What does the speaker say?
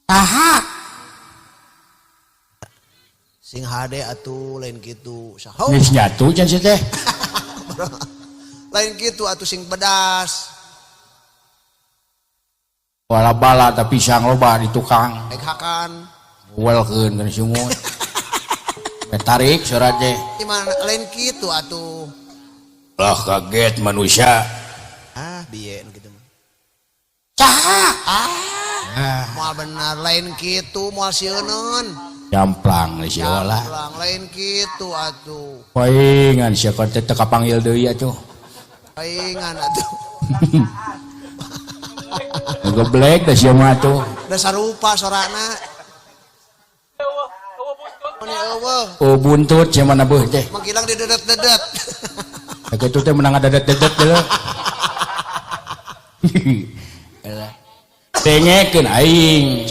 Saha? Sing hade atuh, lain kitu. Saha? Geus nyatu can sih teh. Lain kitu atuh, sing pedas. Wala bala tapi pisang loba di tukang. Rek hakan. Welkeun kana sungut. Tarik surat teh. Gimana, lain kitu atuh. Lah, kaget manusia. Ah, bieu nu kitu mah. Saha? Ah, Ah, moal benar, lain kitu, moal sieuneun. Jamplang sia lah. Jamplang, lain kitu atuh. Paingan sia teh teu kapanggil deui atuh. Paingan atuh. Geblek da sia mah atuh. Da sarupa sorana. Meni eueuh. Oh, buntut sia mah nabeuh teh. Mangkilang didedet-dedet. Da kitu teh menang dedet-dedet deuleu. Elah. Dengekeun aing.